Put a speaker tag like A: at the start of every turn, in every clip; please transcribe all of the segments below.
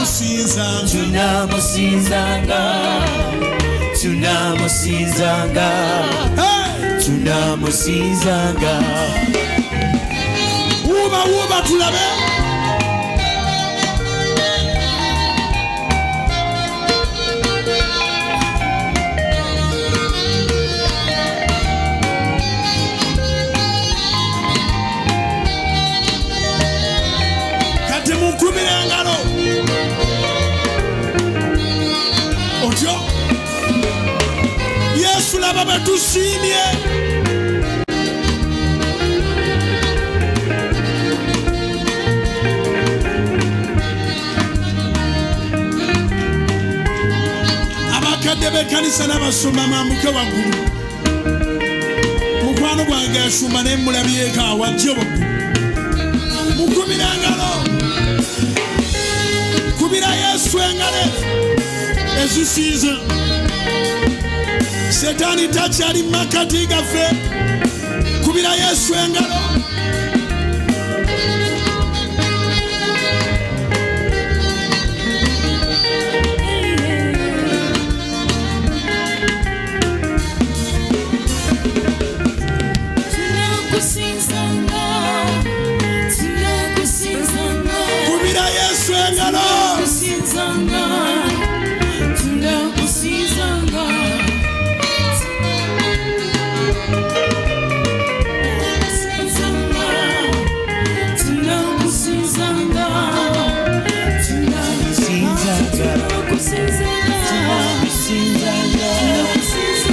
A: Tunamusinzanga.
B: Tunamusinzanga. Tunamusinzanga.
A: Hey!
B: Tunamusinzanga.
A: Wuuba wuuba tulabe. Kati mukubire engalo otyo. Yesu, laba bwe tusiimye. Abakadde b'ekkanisa n'abasumba, mwambuke waggulu. Mukwano gwange asumba naye mulabyeko awajje waggulu. Mukubira engalo, kubira Yesu engalo ezisiize. Setaani takyali mu makati gaffe. Kubira Yesu engalo.
C: Tunakusinzanga, tunakusinzanga,
A: Kubira Yesu engalo.
C: Tunakusinzanga, tunakusinzanga, tunakusinzanga, tunakusinzanga, tunakusinzanga,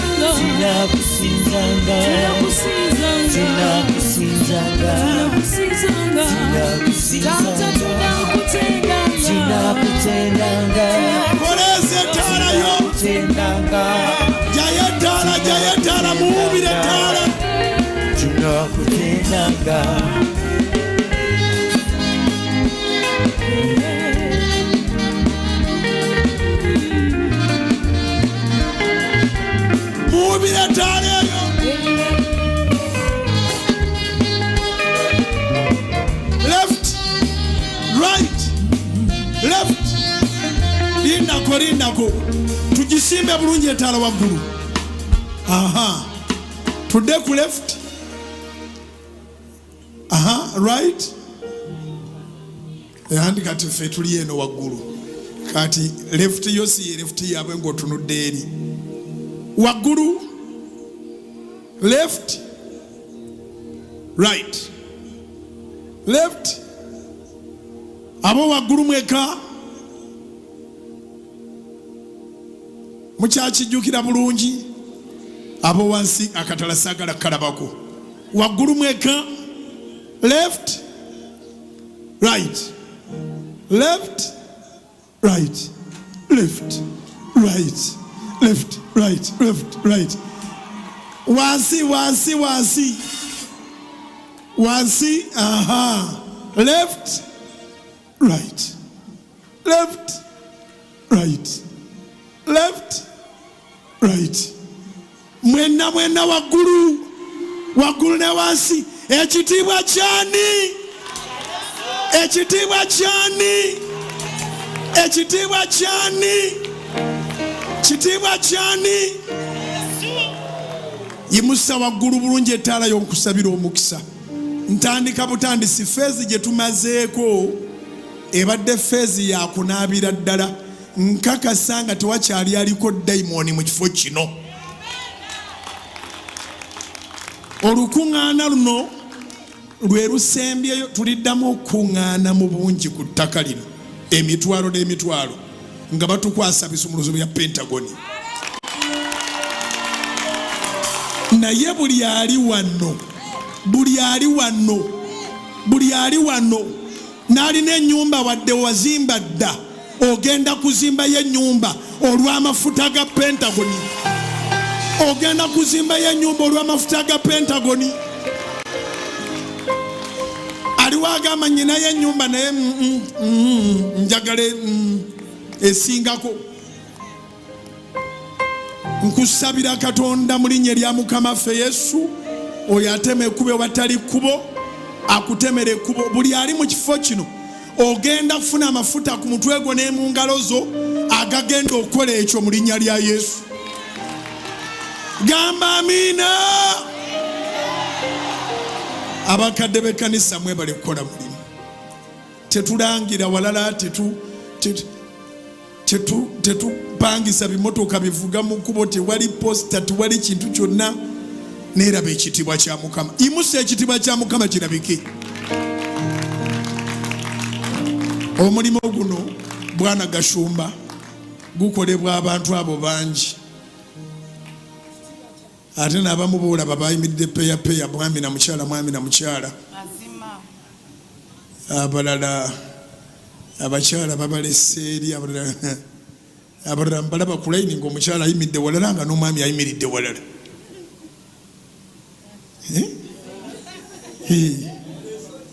B: Tunakusinzanga.
C: tunakusinzanga,
B: Tunakusinzanga.
C: tunakusinzanga,
B: Tunakusinzanga.
C: tunakusinzanga. Tata, tunakutendanga.
B: Tunakutendanga.
A: Koleeza ettaala yo.
B: Tunakutendanga.
A: Jayo ettaala, jayo ettaala, muwuubire ettaala.
B: Tunakutendanga.
A: Muwuubire ettaala eyo. Left, right, left. Lindako, lindako, tugisimbe bulungi ettaala waggulu. Aha, tudde ku left. Aha, right. Andi kati ffe tuli eno waggulu. Kati left yo si ye left yaabwe ng'otunudde eri waggulu. Left, right, left. Abo waggulu mweka mukyakijjukira bulungi. Abo wansi akatala saagala kalabako. Waggulu mweka. Left, right, left, right, left, right, left, right, left, right. Wansi, wansi, wansi, wansi. Aha, left, right, left, right, left, right. Mwenna, mwenna waggulu, waggulu ne wansi. Ekitiibwa kyani? Ekitiibwa kyani? Ekitiibwa kyani? Kitiibwa kyani? Yimusa waggulu bulungi ettaala y'onkusabira omukisa. Ntandika butandisi. Phase gye tumazeeko ebadde phase yakunaabira ddala. Nkakasa nga tewakyali aliko dayimooni mu kifo kino. Olukuŋŋaana luno lwe lusembyeyo. Tuliddamu okukuŋŋaana mu bungi ku ttaka lino, emitwalo n'emitwalo, nga batukwasa bisumuluzo bya Pentagoni. Naye buli ali wano, buli ali wano, buli ali wano n'alina ennyumba, wadde wazimba dda, ogenda kuzimbayo ennyumba olw'amafuta ga Pentagoni. Ogenda kuzimbayo ennyumba olw'amafuta ga Pentagoni. Aliwo agamba, "Nyinayo ennyumba, naye njagala esingako." Nkusabira Katonda mu linnya erya Mukama ffe Yesu, oyo atema ekkubo watali kkubo, akutemera ekkubo. Buli ali mu kifo kino Ogenda kufuna amafuta ku mutwe gwo ne mu ngalo zo agagenda okukola ekyo mu linnya lya Yesu. Gamba amiina. Abakadde b'ekkanisa mwebale kukola mulimu. Tetulangira walala, tetupangisa bimotoka bivuga mu kkubo, tewali posita, tewali kintu kyonna. Neeraba ekitiibwa kya Mukama. Imusa ekitiibwa kya Mukama kirabike. Omulimu guno Bwana Gashumba gukolebwa abantu abo bangi, ate n'abamu boolaba bayimiridde peya peya, mwami na mukyala, mwami na mukyala. Abalala abakyala babalese eri, abalala mbalaba ku layini ng'omukyala ayimiridde walala nga n'omwami ayimiridde walala.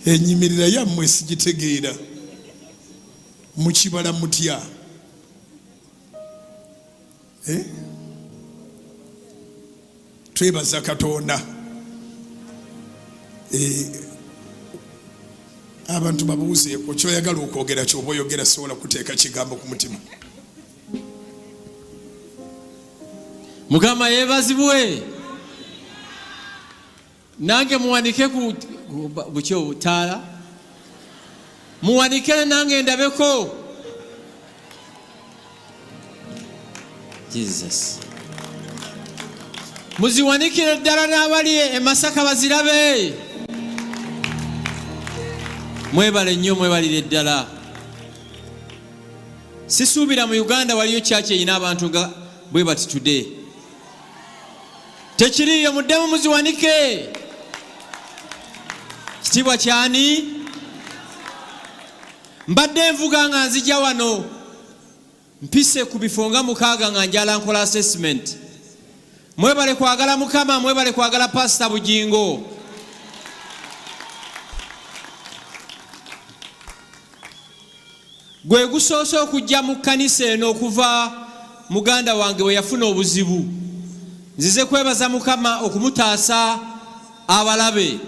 A: Enyimirira yammwe sigitegeera, mukibala mutya? Twebaza Katonda. Abantu babuuzeeko kyoyagala okwogera, kyoba oyogera, sobola kuteeka kigambo ku mutima.
B: Mukama yeebazibwe. Nange muwanike ku bukyo taala, muwanike nange ndabeko. Jesus, muziwanikire ddala n'abali e Masaka bazirabe. Mwebale nnyo, mwebalire ddala. Sisuubira mu Uganda waliyo kyaki erina abantu nga bwe bati today. Tekiriiyo, muddemu muziwanike. Kitiibwa kyani? Mbadde nvuga nga nzija wano, mpise ku bifo nga 6 nga njala nkola assessment. Mwebale kwagala Mukama, mwebale kwagala Pasita Bugingo. Gwe gusoose okujja mu kkanisa eno okuva muganda wange we yafuna obuzibu. Nzize kwebaza Mukama okumutaasa abalabe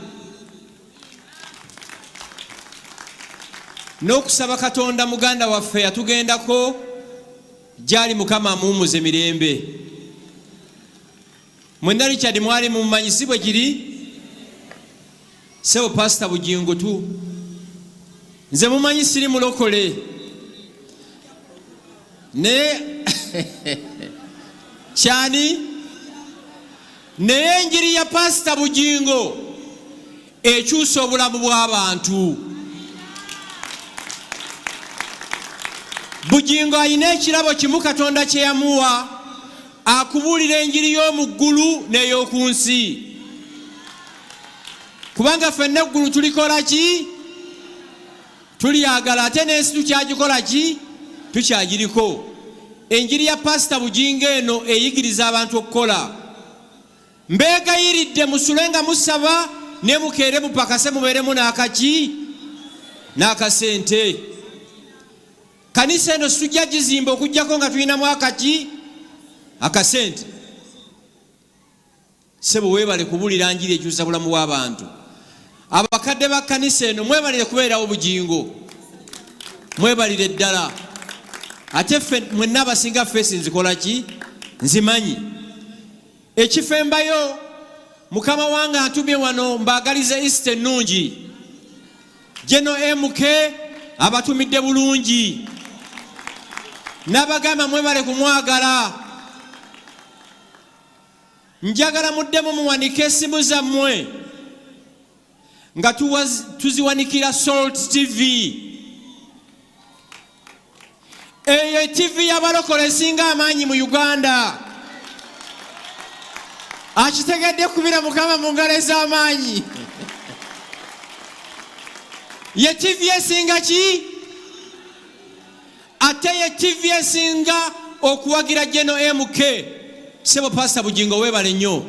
B: n'okusaba Katonda muganda waffe yatugendako gyali, Mukama amuwumuze mirembe. Mwenna Richard mwali mumumanyi, si bwe kiri? Sebo Pasita Bugingo tu nze mumanyi siri mulokole, naye kyani, naye enjiri ya Pasita Bugingo ekyusa obulamu bw'abantu. Bugingo alina ekirabo kimu Katonda kye yamuwa, akubuulira enjiri y'omu ggulu n'ey'oku nsi. Kubanga ffenna eggulu tulikola ki? Tulyagala, ate n'ensi tukyagikola ki? Tukyagiriko. Enjiri ya Pasita Bugingo eno eyigiriza abantu okukola. Mbeegayiridde musule nga musaba, ne mukeere mupakase mubeeremu n'akaki n'akasente. Kanisa eno situjja gizimba okuggyako nga tulinamu akaki akasente. Ssebo weebale kubuulira njiri ekyusa bulamu bw'abantu. Abakadde ba kkanisa eno mwebalire kubeerawo Bugingo, mwebalire ddala. Ate ffe mwenna abasinga feesi nzikola ki nzimanyi. Ekifo embayo Mukama wange antumye wano mbaagalize Easter ennungi. Geno MK abatumidde bulungi, n'abagamba mwebale kumwagala. Njagala muddemu muwanike esimu zammwe nga tuziwanikira Salt TV. Eyo TV y'abalokole esinga amaanyi mu Uganda. Akitegedde kubira Mukama mu ngalo ez'amaanyi. Ye TV esinga ki? Ate ye TV esinga okuwagira Geno MK. Sebo Pastor Bugingo weebale nnyo,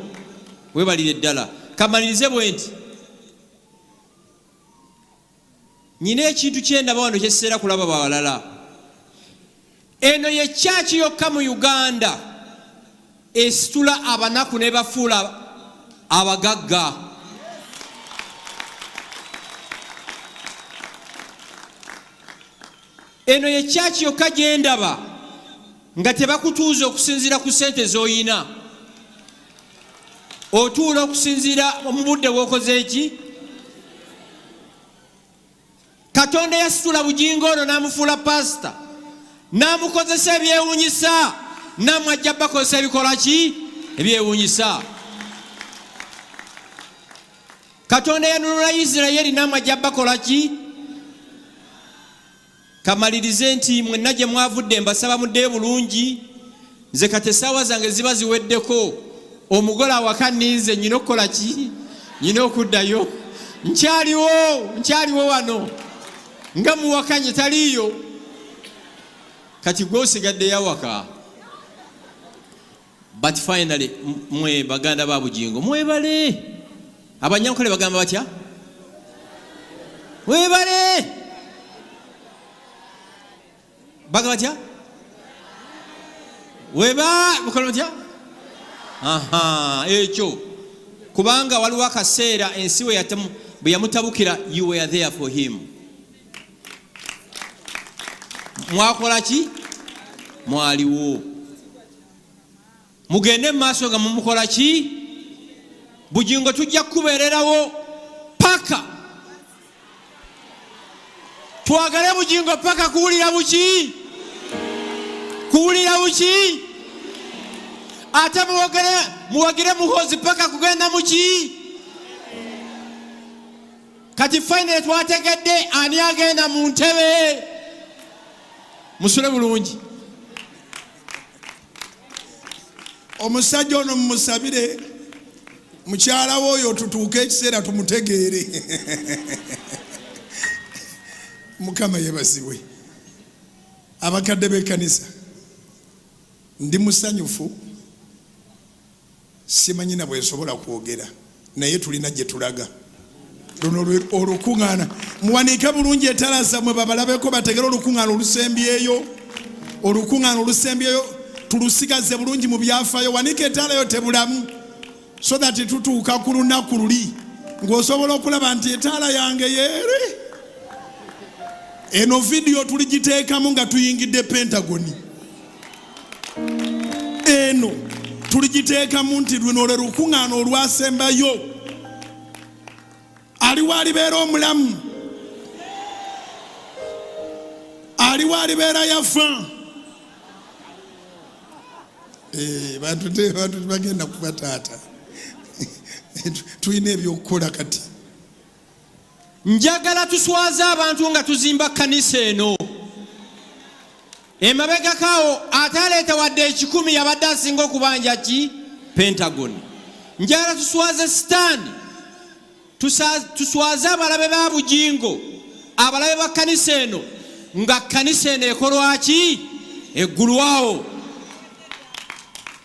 B: weebalire ddala. Kamalirize bwe nti, nyina ekintu kyendaba wano kyekiseera kulaba bawalala. Eno ye kyaki yokka mu Uganda esitula abanaku nebafuula abagagga. Eno ye kyaki yokka gye ndaba nga tebakutuuza okusinziira ku ssente z'oyina. Otuula okusinziira mu budde bw'okoze eki. Katonda yasitula Bugingo ono n'amufuula paasita n'amukozesa ebyewunyisa, nammwe ajja bakozesa ebikola ki ebyewunyisa. Katonda yanunula Isirayiri, nammwe ajja bakola ki? Kamalirize nti mwenna gye mwavudde mbasaba muddeyo bulungi. Nze kati essaawa zange ziba ziweddeko, omugole awaka nninze, nyina okukola ki? Nyina okuddayo. Nkyaliwo, nkyaliwo wano nga muwakanye taliiyo. Kati gwe osigaddeyo awaka. But finally mwe baganda ba Bugingo mwebale. Abanyankole bagamba batya? Mwebale. Bagamba batya? Weba mukola batya? Aha, ekyo kubanga waliwo akaseera ensi bwe yamutabukira, you were there for him. Mwakola ki? Mwaliwo. Mugende mu maaso nga mumukola ki? Bugingo tujja kukubeererawo paka twagale Bugingo paka kuwulira buki, kuwulira buki. Ate muwagire Muhoozi paka kugenda muki. Kati finally twategedde ani agenda mu ntebe. Musule bulungi.
A: Omusajja ono mumusabire, mukyala we oyo tutuuke ekiseera tumutegeere. Mukama yebazibwe. Abakadde b'ekkanisa, ndi musanyufu, simanyi na bwe nsobola kwogera, naye tulina gye tulaga. Luno olukuŋŋaana, muwaniike bulungi etaala zammwe babalabeko, bategere olukuŋŋaana olusembyeyo. Olukuŋŋaana olusembyeyo tulusigaze bulungi mu byafaayo. Wanika etaala yo tebulamu, so that tutuuka ku lunaku luli ng'osobola okulaba nti etaala yange yeere. Eno vidiyo tuligiteekamu nga tuyingidde Pentagoni. Eno tuligiteekamu nti luno lwe lukuŋŋaana olwasembayo. Aliwo alibeera omulamu, aliwo alibeera yafa. Bantu tebagenda kuba taata. Tulina ebyokukola kati.
B: Njagala tuswaze abantu nga tuzimba kkanisa eno. Emabegako awo ataleeta wadde 1,000 yabadde asinga okubanja ki Pentagon. Njagala tuswaze Sitaani, tuswaze abalabe ba Bugingo, abalabe ba kkanisa eno, nga kkanisa eno ekolwa ki eggulwawo.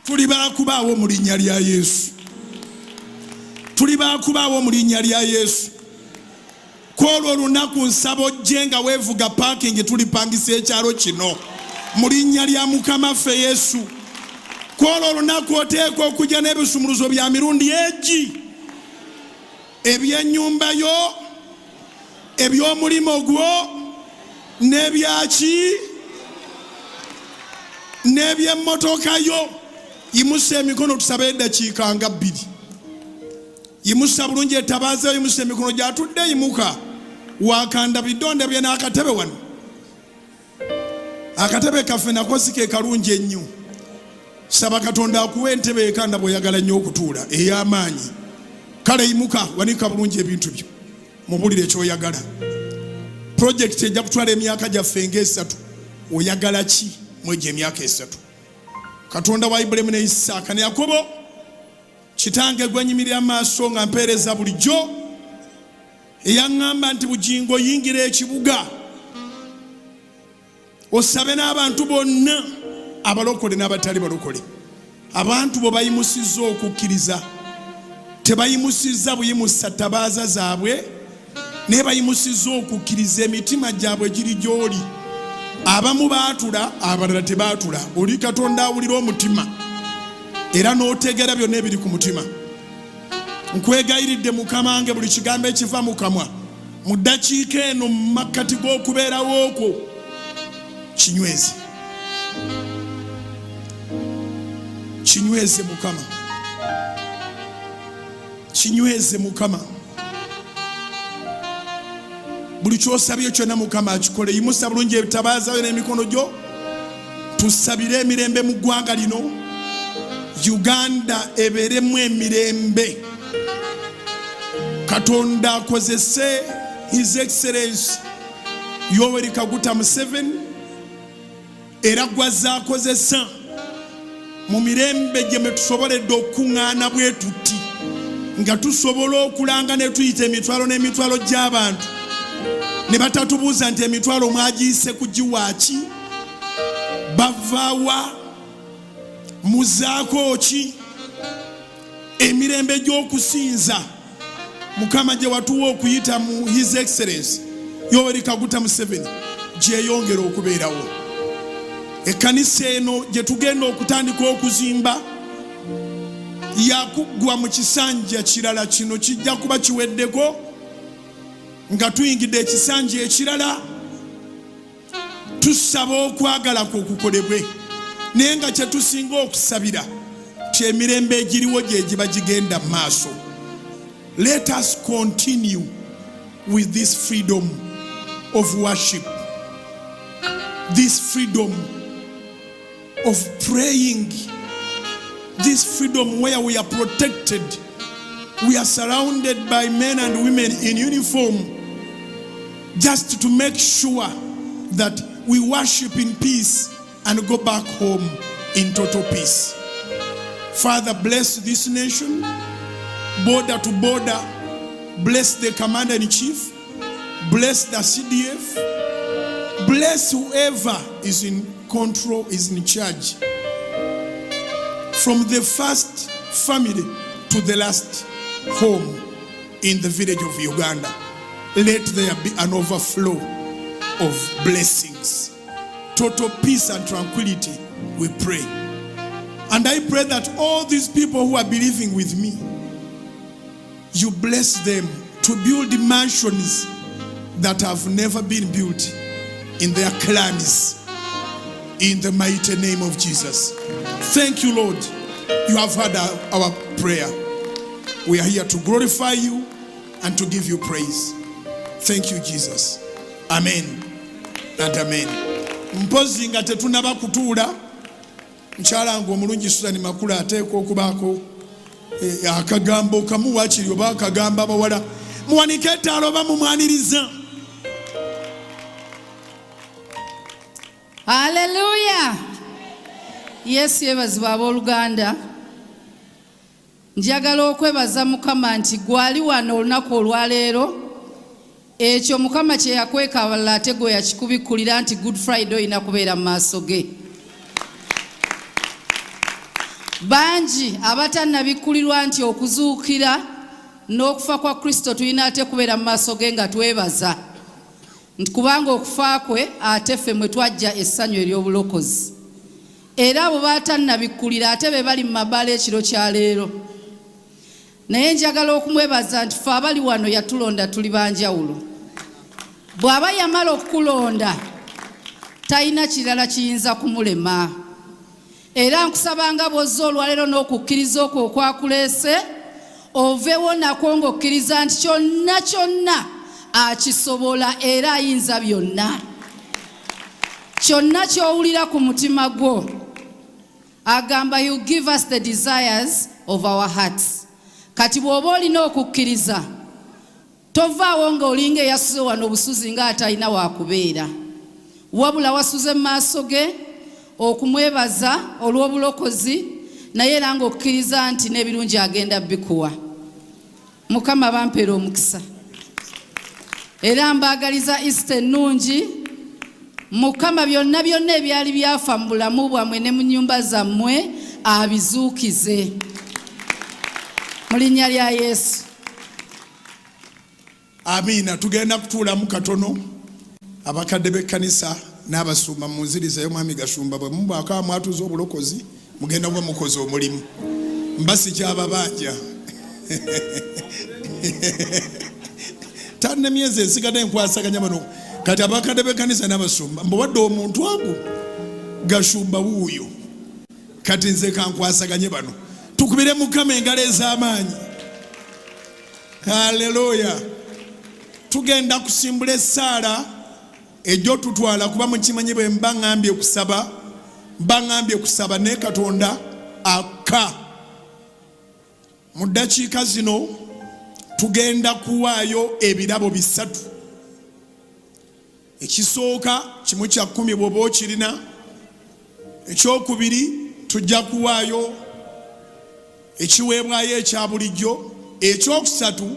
A: Tuli baakubaawo mu linnya lya Yesu. Tuli baakubaawo mu linnya lya Yesu. Kw'olwo olunaku nsaba ojje nga weevuga parking, tulipangisa ekyalo kino mu linnya lya Mukama ffe Yesu. Kw'olwo olunaku oteekwa okujja n'ebisumuluzo bya mirundi egi, eby'ennyumba yo, eby'omulimu gwo, n'ebyaki, n'eby'emmotoka yo. Yimusa emikono tusabe eddakiika nga 2. Yimusa bulungi etabaaza, yimusa emikono gyatudde, yimuka. Wakanda bidonda bye n'akatebe wano. Akatebe kaffe nako si ke kalungi ennyo. Saba Katonda akuwe entebe ekanda bw'oyagala nnyo okutuula ey'amaanyi. Kale yimuka, wanika bulungi ebintu byo, mubulire ky'oyagala. Projekiti ejja kutwala emyaka gyaffe ng'esatu. Oyagala ki mu egyo emyaka 3? Katonda wa Ibulayimu ne Isaaka ne Yakobo, kitange gwe nyimirira maaso nga mpeereza bulijjo, eyaŋŋamba nti Bugingo yingira ekibuga osabe n'abantu bonna abalokole n'abatali balokole. Abantu bo bayimusizza okukkiriza, tebayimusizza buyimusa tabaaza zaabwe, naye bayimusizza okukkiriza, emitima gyabwe giri gy'oli. Abamu baatula, abalala tebaatula. Oli Katonda awulira omutima era n'otegeera byonna ebiri ku mutima. Nkwegayiridde Mukama wange, buli kigambo ekiva mu kamwa mu ddakiika eno mu makkati g'okubeerawo okwo, Kinyweze, kinyweze Mukama, kinyweze Mukama. Buli kyosabye kyonna Mukama akikole. Yimusa bulungi ebitabaaza byo n'emikono gyo, tusabire emirembe mu ggwanga lino. Uganda ebeeremu emirembe. Katonda akozese His Excellence Yoweri Kaguta Museveni, era gwazaakozesa mu mirembe gye mwe tusoboledde okukuŋŋaana bwe tuti, nga tusobola okulanga ne tuyita emitwalo n'emitwalo gy'abantu ne batatubuuza nti emitwalo mwagiyise kugiwaaki, bavaawa, muzaako ki? Emirembe gy'okusinza Mukama gye watuwa okuyita mu His Excellence Yoweri Kaguta Museveni gyeyongera okubeerawo. Ekkanisa eno gye tugenda okutandika okuzimba yakuggwa mu kisanja kirala, kino kijja kuba kiweddeko nga tuyingidde ekisanja ekirala. Tusaba okwagala kwo kukolebwe, naye nga kye tusinga okusabira kyemirembe egiriwo gye giba gigenda mu maaso. Let us continue with this freedom of worship, this freedom of praying, this freedom where we are protected, we are surrounded by men and women in uniform just to make sure that we worship in peace and go back home in total peace. Father, bless this nation, border to border. Bless the commander-in-chief, bless the CDF, bless whoever is in control, is in charge. From the first family to the last home in the village of Uganda, let there be an overflow of blessings. Total peace and tranquility, we pray. And I pray that all these people who are believing with me, you bless them to build mansions that have never been built in their clans, in the mighty name of Jesus. Thank you, Lord. You have heard our prayer. We are here to glorify you and to give you praise. Thank you, Jesus. Amen and amen. Mpozi nga tetunaba kutuula, mukyala nga omulungi Susan Makula ateekwa okubaako akagambo kamu wakiri oba akagamba abawala. Muwanike etaala oba mumwaniriza.
D: Haleluya! Yesu yeebazibwa. Abooluganda, njagala okwebaza Mukama nti gwali wano olunaku olwaleero. Ekyo Mukama kye yakweka abalala, ate gwe yakikubikkulira nti Good Friday olina kubeera mu maaso ge. Bangi abatannabikkulirwa nti okuzuukira n'okufa kwa Kristo tulina ate kubeera mu maaso ge nga twebaza, nti kubanga okufa kwe ate ffe mwe twajja essanyu ery'obulokozi. Era abo baatannabikkulira ate be bali mu mabaala ekiro kya leero. Naye njagala okumwebaza nti ffe abali wano yatulonda, tuli banjawulo. Bw'aba yamala okukulonda, talina kirala kiyinza kumulema. Era nkusabanga bw'ozza olwaleero n'okukkiriza okwo okwakuleese, oveewo nakwo ng'okkiriza nti kyonna kyonna akisobola era ayinza byonna. Kyonna ky'owulira ku mutima gwo, agamba, "You give us the desires of our hearts." Kati bw'oba olina okukkiriza, tovaawo ng'olinga eyasuze wano obusuzi ng'atalina wakubeera, wabula wasuze mu maaso ge okumwebaza olw'obulokozi, naye era ng'okkiriza nti n'ebirungi agenda bikuwa. Mukama bampeera omukisa, era mbaagaliza Easter ennungi. Mukama byonna byonna ebyali byafa mu bulamu bwammwe ne mu nnyumba zammwe abizuukize mu linnya lya Yesu.
A: Amiina. Tugenda kutuulamu katono. Abakadde b'ekkanisa n'abasumba, munzirizayo mwami Gashumba. Bwe mubaako amwatuza obulokozi, mugenda kuba mukoze omulimu. Mba sikyababanja tanne myezi esigadde nkwasaganya bano. Kati abakadde b'ekkanisa n'abasumba mbawadde omuntu ago Gashumba wuuyo. Kati nze kankwasaganye bano, tukubire Mukama engalo ez'amaanyi. Haleluya! Tugenda kusimbula essaala ejjo tutwala, kuba mukimanyi bwe mba ŋŋambye kusaba, mba ŋŋambye kusaba naye Katonda akka. Mu ddakiika zino tugenda kuwaayo ebirabo bisatu. Ekisooka 1/10 bw'oba okirina. Ekyokubiri tujja kuwaayo ekiweebwayo ekya bulijjo. Ekyokusatu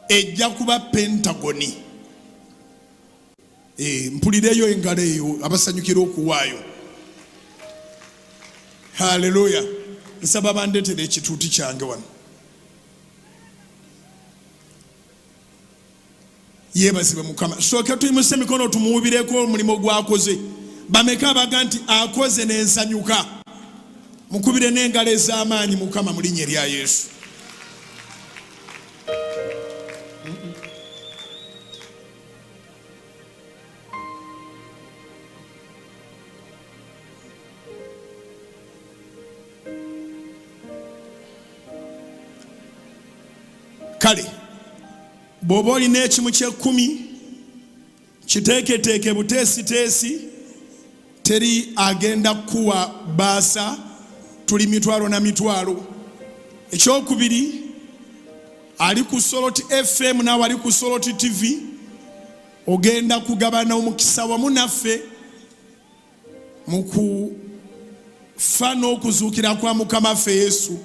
A: ejja kuba pentagoni. Mpulireyo engalo eyo abasanyukira okuwaayo. Haleluya! Nsaba bandeetera ekituuti kyange wano. Yeebazibwe Mukama. Sooke tuyimuse emikono tumuwubireko omulimu gwakoze. Bameka abaga nti akoze n'ensanyuka? Mukubire n'engalo ez'amaanyi Mukama mu linnya erya Yesu. Kale bw'oba olina ekimu ky'ekkumi kiteeketeeke buteesiteesi, teri agenda kukuwa bbaasa, tuli mitwalo na mitwalo. Ekyokubiri, ali ku Soloti FM naawe ali ku Soloti TV, ogenda kugabana omukisa wamu naffe mu kufa n'okuzuukira kwa Mukama waffe Yesu.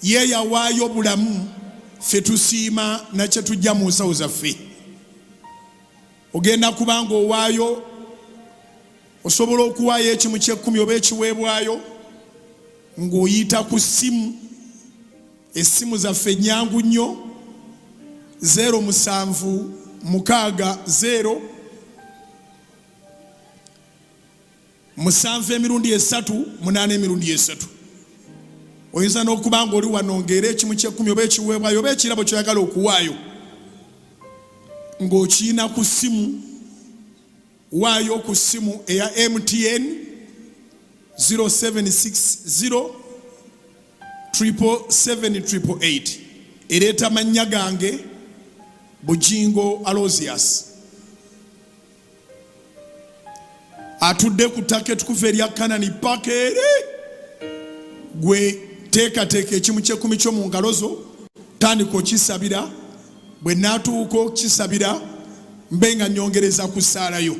A: Ye yawaayo obulamu, ffe tusiima na kye tujja mu nsawo zaffe. Ogenda kuba ng'owaayo, osobola okuwaayo ekimu ky'ekkumi oba ekiweebwayo ng'oyita ku ssimu. Essimu zaffe nnyangu nnyo, 0 7 6 0 7 emirundi 3 8 emirundi 3. Oyinza n'okuba ng'oli wano ng'era ekimu ky'ekkumi oba ekiweebwayo oba ekirabo ky'oyagala okuwaayo ng'okiyina ku ssimu. Waayo ku ssimu eya MTN 0760 777 ereeta mannya gange Bugingo Aloysius, atudde ku ttaka ettukuvu erya Kanani paka eri. Gwe teekateeka ekimu ky'ekkumi kyo mu ngalo zo, tandika okisabira. Bwe naatuuka okukisabira mbe nga nnyongereza ku ssaalayo.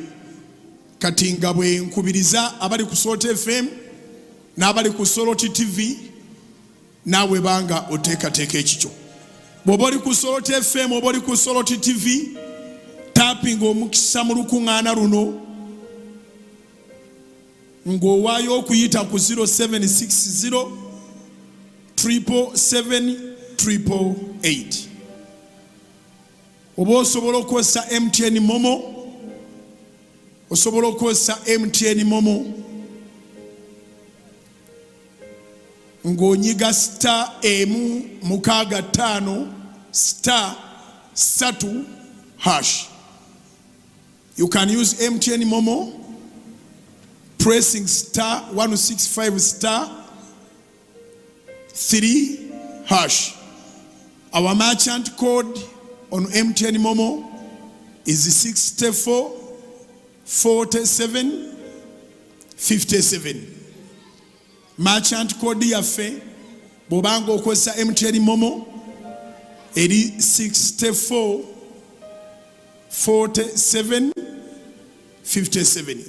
A: Kati nga bwe nkubiriza abali ku Salt FM n'abali ku Soloti TV, naawe banga oteekateeka ekikyo. Bw'oba oli ku Salt FM oba oli ku Soloti TV, taapinga omukisa mu lukuŋŋaana luno ng'owaayo okuyita ku 0760 777 888. Oba osobola okukozesa MTN Momo, osobola okukozesa MTN Momo ng'onyiga star 1 6 5 star 3 hash. You can use MTN Momo pressing star 165 star 3 hash. Our merchant code on MTN Momo is 64 47 57. Merchant code yaffe bw'obanga okozesa MTN Momo eri 64 47 57,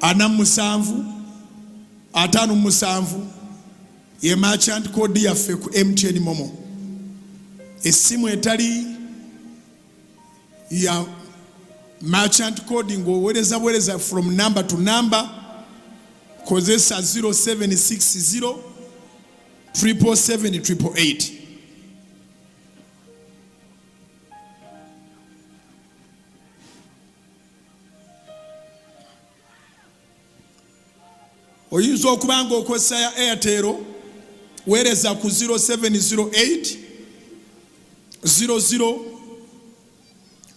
A: 64 47 57 ye merchant code yaffe ku MTN Momo. Essimu etali ya merchant code ng'oweereza buweereza from number to number, kozesa 0760 777 888. Oyinza okuba ng'okozesa ya Airtel, weereza ku 0708 00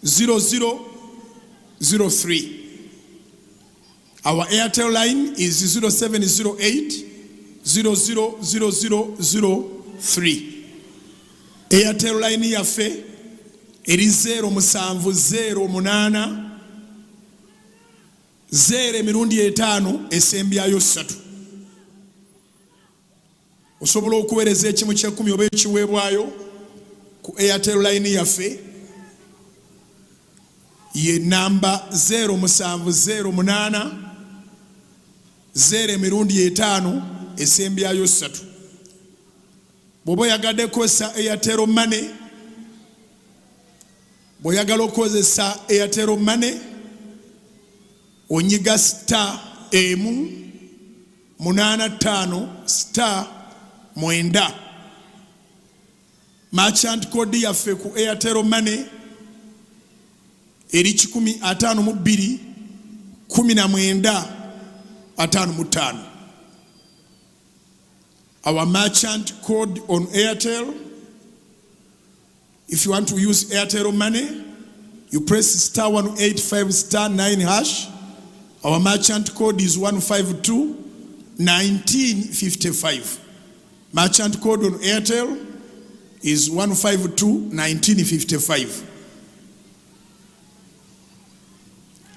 A: 0003. Our Airtel line is 0708 000003. Airtel line yaffe eri 0708 0 emirundi etaano esembyayo ssatu. Osobola okuweereza ekimu ky'ekkumi oba ekiweebwayo ku Airtel line yaffe ye namba 0708 0 emirundi etaano esembyayo ssatu. Bw'oba oyagadde kukozesa Airtel Money, bw'oyagala okukozesa Airtel Money, onyiga star 1 8 5 star 9. Merchant code yaffe ku Airtel Money eri 152 19 55. Our merchant code on Airtel, if you want to use Airtel Money, you press star 185 star 9 hash. Our merchant code is 152 1955. Merchant code on Airtel is 152 1955.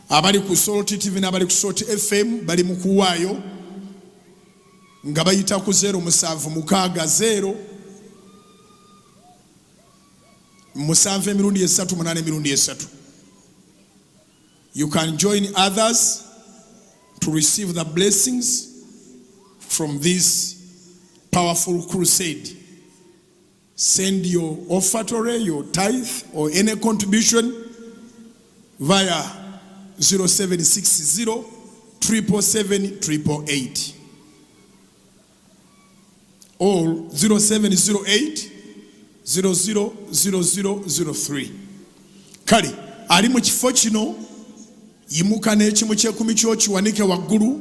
A: Abali ku Salt TV n'abali ku Salt FM bali mu kuwaayo nga bayita ku 0760 7 emirundi esatu 8 emirundi esatu. You can join others to receive the blessings from this powerful crusade. Send your offertory, your tithe, or any contribution via 0760 777 888 or 0708 000003. Kale ali mu kifo kino, yimuka n'ekimu kyekumi kyo kiwanike waggulu.